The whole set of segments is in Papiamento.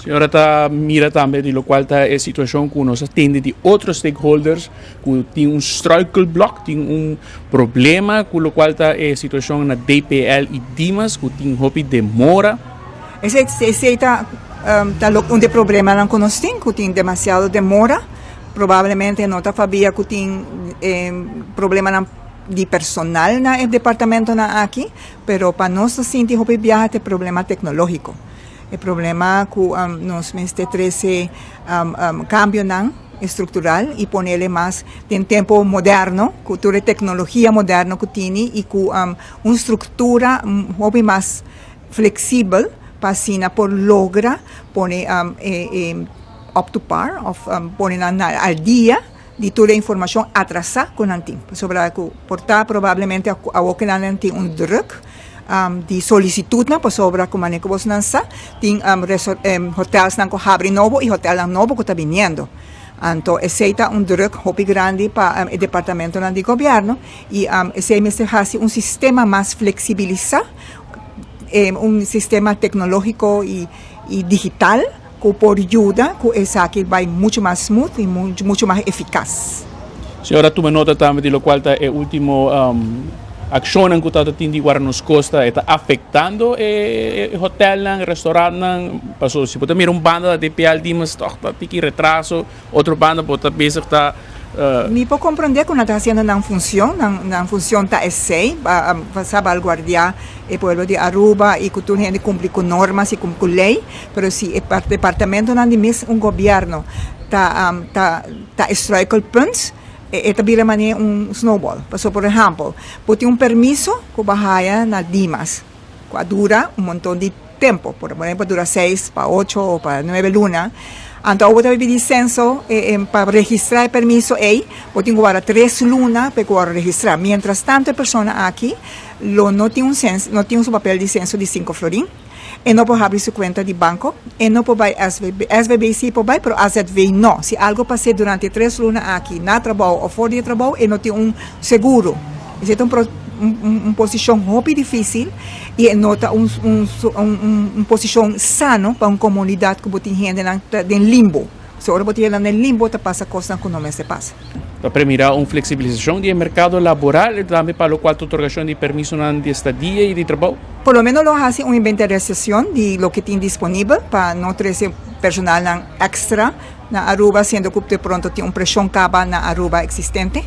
Señora ta mira tambe di loke ta e situacion cu nos a tende di otro stakeholders cu tin un struikelblok, tin un problema cu loke ta e situacion na DPL y Dimas, cu tin hopi demora. Esey ta un di problemanan cu nos tin, cu tin demasiado demora. Probablemente no ta pabia cu tin problema di personal na departamento na aki, pero pa nos sinti hopi biaha e problema tecnologico. E problema cu nos mester trece cambionan estructural y pone mas den tempo moderno, cu tur tecnologia moderno cu tin y cu un structura hopi mas flexibel pa asina por logra pone up to par of pone al dia di tur e informacion atrasa cu nan tin. Sobre cu por ta probablemente a cu nan tin un druk di solicitud na sobre con cu bo nan sa tin resort, hotels nan cu habri nobo y hotel nan nobo cu ta biniendo. Anto, esey ta un druk hopi grandi pa e departamento di gobierno y esey mester haci un sistema mas flexibilisa, un sistema tecnologico y digital cu por yuda cu esaki bay mucho mas smooth y mucho, mucho mas eficaz. Señora, tuma nota tambe di loke ta e ultimo accion cu ta tin di Guarda Nos Costa ta afectando e hotelnan, restaurantnan, paso si bo ta mira un banda di DPL, Dimas toch ta tiki retraso, otro banda bo ta bezig ta Mi por comprende cu nan ta haciendo nan funcion, nan funcion ta esey, pa salvaguardia e pueblo di Aruba y cu tur hende cumpli cu norma y cu ley, pero si e departamento nan di mes un gobierno ta struikelpunt, e ta bira manera un snowball. Paso, por ehempel, bo tin un permiso cu bo a haya na Dimas, cu dura un monton di tempo, por ehempel, dura 6 pa 8 o pa 9 luna. Anto, bo ta pidi censo pa registra e permiso ey, bo tin cu warda 3 luna pa registra. Mientras tanto, e persona aki lo no tin un censo, no tin su papel di censo di 5 florin, e no por habri su cuenta di banco, e no por bay SVB, SVB si por bay, pero AZV no. Si algo pasa durante 3 luna aki na trabou of for di trabou, e no tin un seguro. Esey ta un posicion hopi dificil y no ta un posicion sano pa un comunidad cu tin hende den limbo. So, ora bo tin hende den limbo, ta pasa cos cu no mester pasa. Pa premira un flexibilisacion di mercado laboral tambe pa loke ta otorgacion di permiso di estadia y di trabou. Por lo menos lo haci un inventarisacion di loke tin disponibel pa no trece personal extra na Aruba, siendo cu di pronto tin un presion caba na Aruba existente.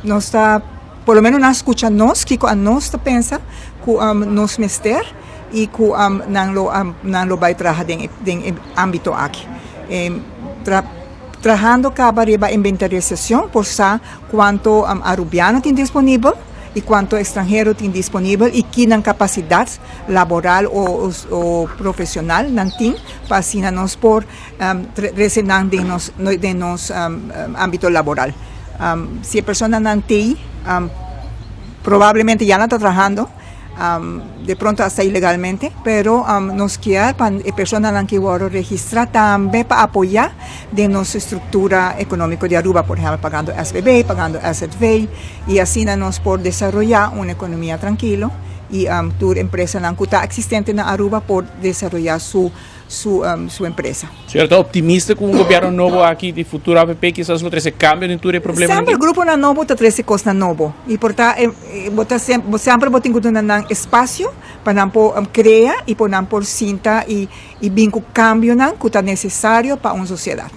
Nos ta, por lo menos nan scucha nos, cu nos ta pensa, cu nos mester y cu nan lo bay traha den ambito aki. Trahando caba riba inventarisacion por sa cuanto arubiano tin disponibel y cuanto extranhero tin disponibel y ki nan capacidad laboral o profesional nan tin pa asina nos por trece den nos ambito laboral. Si e persona nan tin, probablemente ya no ta trahando, di pronto hasta ilegalmente, pero nos kier pa e personanan cu registra tambe pa apoya den nos structura economico di Aruba, por ehempel, pagando SVB, pagando AZV, y asina nos por desaroya un economia trankil y tur empresa cu ta existente na Aruba por desaroya su empresa. Señora ta optimista cu un gobierno nobo aki di Futuro AVP kisas lo trece cambio den tur problema? Semper grupo nan nobo ta trece cos nan nobo. Y por ta, bo ta semper, semper bo tin cu duna espacio pa nan por crea y pa nan por sinta y bin cu cambio nan cu ta necesario pa un sociedad.